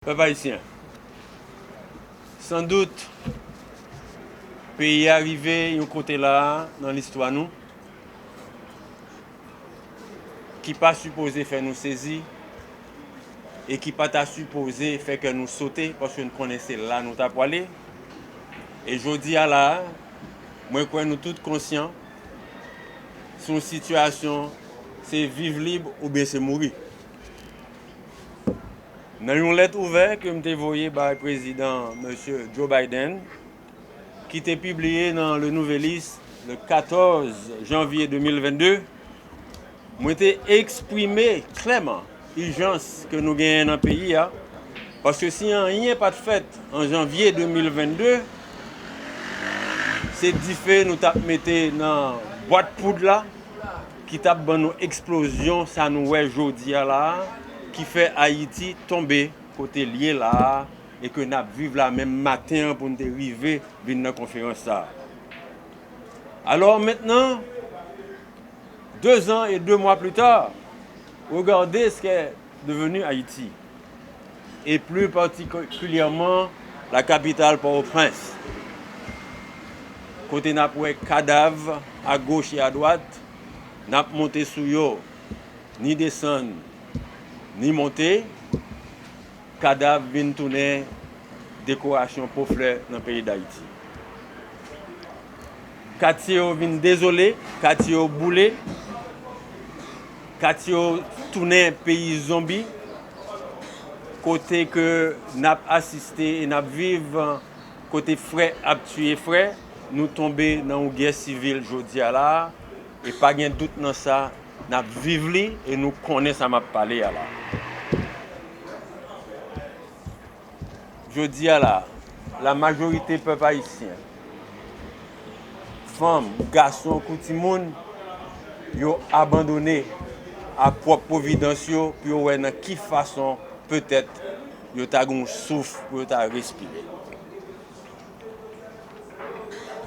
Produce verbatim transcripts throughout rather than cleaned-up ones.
Pèp ayisyen, sandout, peyi a rive yon kote la a nan listwa nou ki pa sipoze fè nou sezi e ki pa ta sipoze fè kè nou sote, paske n konnen se la nou ta pwale. E jodi a la a, mwen kwè nou tout konsyan, se yon sitiyasyon, se viv lib oubyen se mouri. Nan yon lèt ouvè ke m te voye bay prezidan, mesye Joe Biden, ki te pibliye nan Le Nouvelliste le katòz janvye de mil vennde, mwen te eksprime klèman ijans ke nou genyen nan peyi a, paske si anyen pa t fèt an janvye de mil vennde, se dife nou t ap mete nan bwat poud la, ki t ap ban nou eksplozyon sa nou wè jodi a la a, ki fè Ayiti tonbe kote l ye la a, e ke n ap viv la menm maten an pou n te rive vin nan konferans sa a. Alò, mentnan, de zan e de mwa pli ta, regardez ce qu'est devenu Haïti, et plus particulièrement la capitale Port-au-Prince, kote n ap wè kadav agoch e adwat, n ap monte sou yo, ni desann, ni monte, kadav vin tounen dekorasyon po flè nan peyi Dayiti. Katye yo vin dezole, katye yo boule, katye yo tounen peyi zonbi, kote ke n ap asiste e n ap viv, kote frè ap tiye frè, nou tonbe nan yon gè sivil jodi a la a, e pa gen dout nan sa, n ap viv li e nou konnen sa m ap pale a la. Jodi a la, la majorite pèp ayisyen, fanm, gason kou timoun, yo abandone a pwòp pwovidans yo pou yo wè nan ki fason petèt yo ta gen yon souf pou yo ta respire.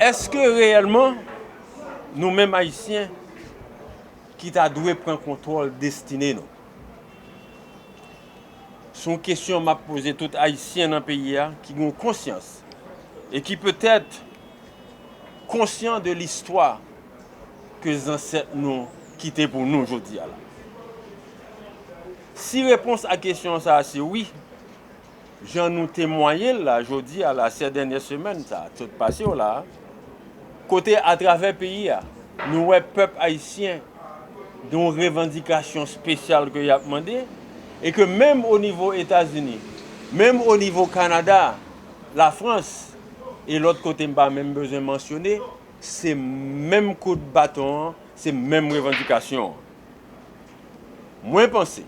Èske reyèlman nou menm ayisyen ki ta dwe pran kontwòl destine nou? Se yon kesyon m ap poze tout ayisyen nan peyi a ki gen yon konsyans e ki petèt konsyan de listwa ke zansèt nou kite pou nou jodi a la. Si repons a kesyon sa a se wi, jan nou temwaye l la jodi a la, sè dènyè semèn sa a, tout pase yo la, kote atravè peyi a, nou wè pèp ayisyen gen yon revandikasyon espesyal ke y ap mande, e ke menm o nivo Etazini, menm o nivo Kanada, Lafrans, e lòt kote m pa menm bezwen mansyone, se menm kout baton an, se menm revandikasyon an. Mwen panse,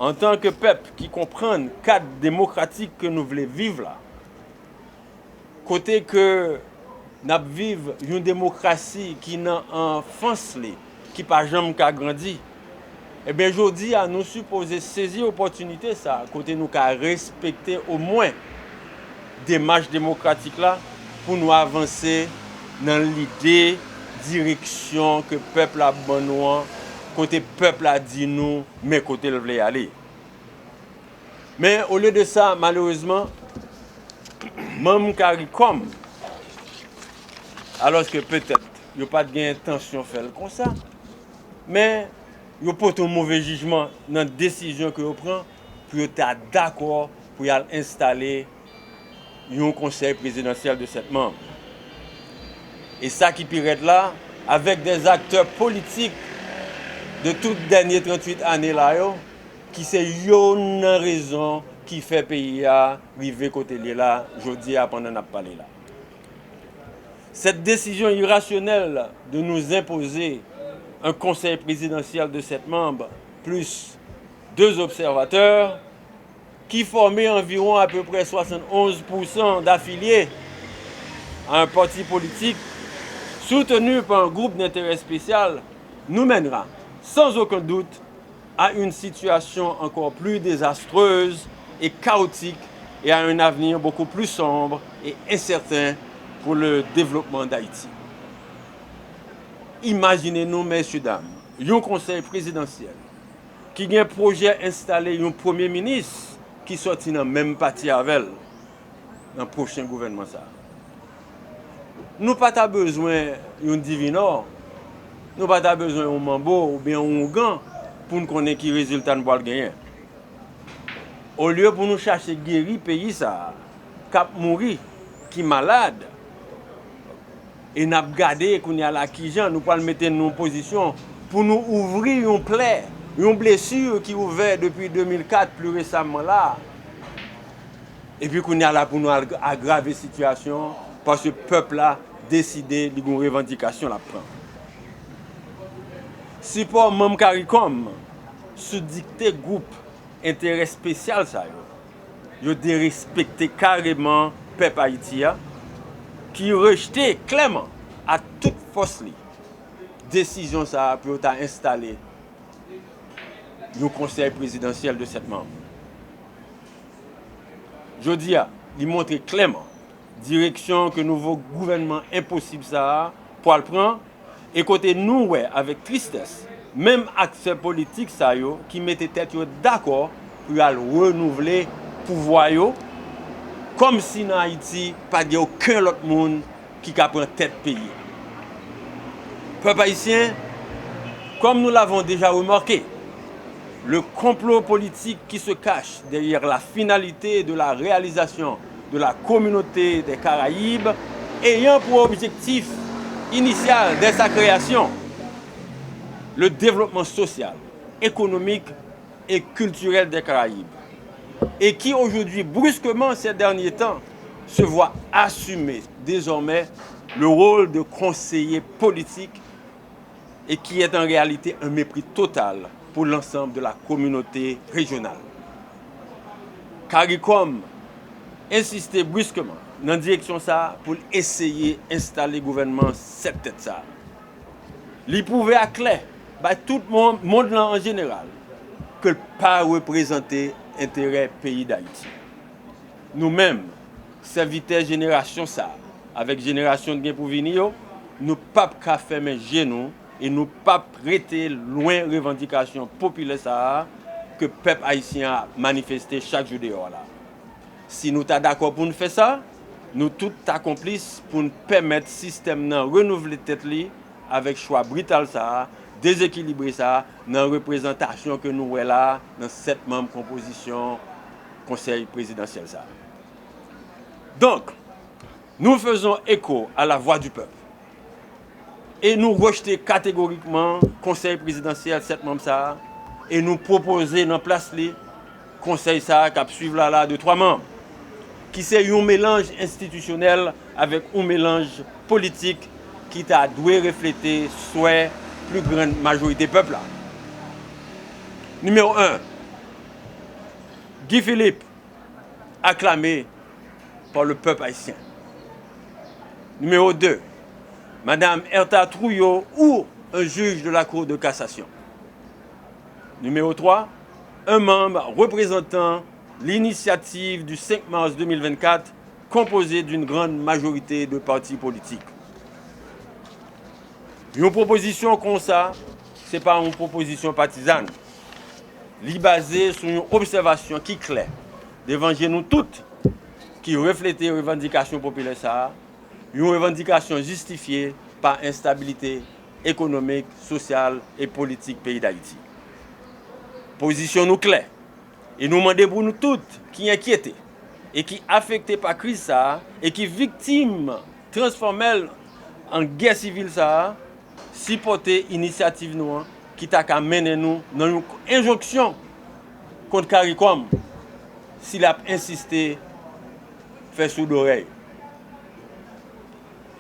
antan ke pèp ki konprann kad demokratik ke nou vle viv la, kote ke n ap viv yon demokrasi ki nan anfans li, ki pa janm ka grandi, ebyen, jodi a, nou sipoze sezi opòtinite sa a, kote nou ka respekte omwen demach demokratik la pou nou avanse nan lide, direksyon ke pèp la ban nou an, kote pèp la di nou men kote l vle ale. Men, olye de sa, malerezman, manm CARICOM, alòske petèt yo pa t gen entansyon fè l konsa, men yo pote yon move jijman nan desizyon ke yo pran pou yo ta dakò pou y al enstale yon konsèy prezidansyèl de sèt manm. E sa ki pi rèd la, avèk dè aktè politik de tout dènye tranntuit ane la yo, ki se youn nan rezon ki fè peyi a rive kote l ye la, jodi a, pandan n ap pale la. Cette décision irrationnelle de nous imposer un conseil présidentiel de sept membres, plus deux observateurs, qui formait environ à peu près soixante-onze pour cent d'affiliés à un parti politique soutenu par un groupe d'intérêt spécial, nous mènera, sans aucun doute, à une situation encore plus désastreuse et chaotique et à un avenir beaucoup plus sombre et incertain pour le développement d'Haïti. Imajine nou, mesye dam, yon konsèy prezidansyèl ki gen pwojè enstale yon premye minis ki sòti nan menm pati avè l nan pwochen gouvènman sa a. Nou pa ta bezwen yon divinò, nou pa ta bezwen yon manbo oubyen yon ougan pou n konnen ki rezilta n pral genyen. Olye pou nou chache geri peyi sa a, k ap mouri, ki malad, e n ap gade kounye a la kijan nou pral mete n nan yon pozisyon pou nou ouvri yon plè, yon blesi ki ouvè depi de mil kat pli resaman la. Epi kounye a la pou nou al agrave sitiyasyon an, paske pèp la deside li gen yon revandikasyon l ap pran. Sipò manm CARICOM sou dikte gwoup enterè espesyal sa yo, yo derespekte kareman pèp Ayiti a, ki rejte klèman ak tout fòs li desizyon sa a pou yo ta enstale yon konsèy prezidansyèl de sèt manm. Jodi a, li montre klèman direksyon ke nouvo gouvènman enposib sa a pral pran, e kote nou wè avèk tristès, menm aktè politik sa yo ki mete tèt yo dakò pou y al renouvle pouvwa yo, kòmsi nan Ayiti pa gen okenn lòt moun ki ka pran tèt peyi a. Pèp ayisyen, comme nous l'avons déjà remarqué, le complot politique qui se cache derrière la finalité de la réalisation de la communauté des Caraïbes, ayant pour objectif initial dès sa création le développement social, économique et culturel des Caraïbes, et qui aujourd'hui, brusquement ces derniers temps, se voit assumer désormais le rôle de conseiller politique et qui est en réalité un mépris total pour l'ensemble de la communauté régionale. CARICOM ensiste brusquement nan direksyon sa a pou l eseye enstale gouvènman sèt tèt sa a. Li pwouve aklè bay tout mon-, mond lan an jeneral ke l pa reprezante enterè peyi Dayiti. Nou menm, sèvitè jenerasyon sa a, avèk jenerasyon k gen pou vini yo, nou p ap ka fèmen je nou e nou p ap rete lwen revandikasyon popilè sa a ke pèp ayisyen an ap manifeste chak jou deyò a la. Si nou ta dakò pou n fè sa, nou tout ta konplis pou n pèmèt sistèm nan renouvle tèt li avèk chwa brital sa a, dezekilibre sa a, nan reprezantasyon ke nou wè la a, nan sèt manm konpozisyon Konsèy Prezidansyèl sa a. Donk, nous faisons écho à la voix du peuple. E nou rejte kategorikman Konsèy Prezidansyèl sèt manm sa a, e nou pwopoze nan plas li Konsèy sa a k ap swiv la la de twa manm, ki se yon melanj enstitisyonèl avèk yon melanj politik ki ta dwe reflete swè pli grann majorite pèp la. Nimewo en, Guy Philippe, acclamé par le peuple haïtien. Numéro deux, Madame Hertha Trouillot ou un juge de la Cour de cassation. Numéro trois, un membre représentant l'initiative du cinq mars deux mille vingt-quatre, composé d'une grande majorité de partis politiques. Yon pwopozisyon konsa, se pa yon pwopozisyon patizàn. Li baze sou yon obsèvasyon ki klè devan je nou tout, ki reflete revandikasyon popilè sa a, yon revandikasyon jistifye pa enstabilite ekonomik, sosyal e politik peyi Dayiti. Pozisyon nou klè, e nou mande pou nou tout ki enkyete e ki afekte pa kriz sa a e ki viktim transfòmèl an gè sivil sa a, sipòte inisyativ nou an ki ta ka mennen nou nan yon enjonksyon kont CARICOM si l ap ensiste fè soud orèy.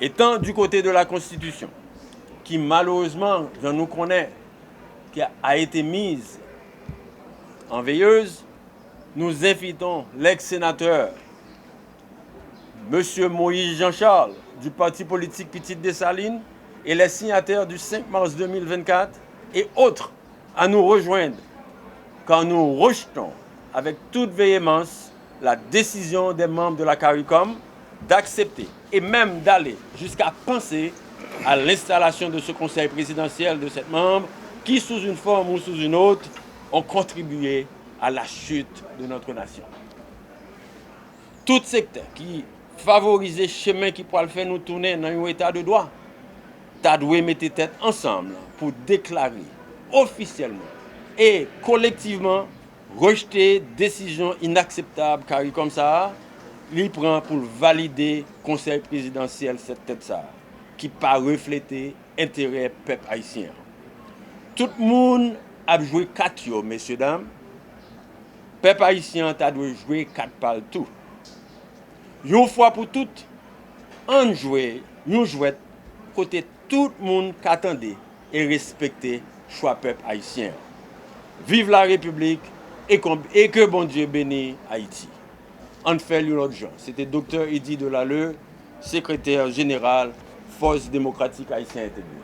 Étant du côté de la Constitution, qui malheureusement, jan nou konnen, qui a été mise en veilleuse, nous invitons l'ex-sénateur Monsieur Moïse Jean-Charles du parti politique Pitit Desalin et les signataires du cinq mars deux mille vingt-quatre et autres à nous rejoindre, car nous rejetons avec toute véhémence la décision des membres de la CARICOM d'accepter et même d'aller jusqu'à penser à l'installation de ce conseil présidentiel de sept membres qui, sous une forme ou sous une autre, ont contribué à la chute de notre nation. Tout sektè ki favorize chemen ki pral fè nou tounen nan yon eta de dwa ta dwe mete tèt ansanm pou deklare ofisyèlman e kolektivman rejte desizyon inakseptab CARICOM sa a li pran pou l valide Konsèy Prezidansyèl sèt tèt sa a, ki pa reflete enterè pèp ayisyen an. Tout moun ap jwe kat yo, mesye dam. Pèp ayisyen an ta dwe jwe kat pa l tou. Yon fwa pou tout, ann jwe yon jwèt kote tout moun ka tande e respekte chwa pèp ayisyen an. Viv la Repiblik e, kon- e ke Bondye beni Ayiti. Ann fè l yon lòt jan. Se te Doktè Eddy Delalleux, sekretè jeneral Fòs Demokratik Ayisyen Entegre.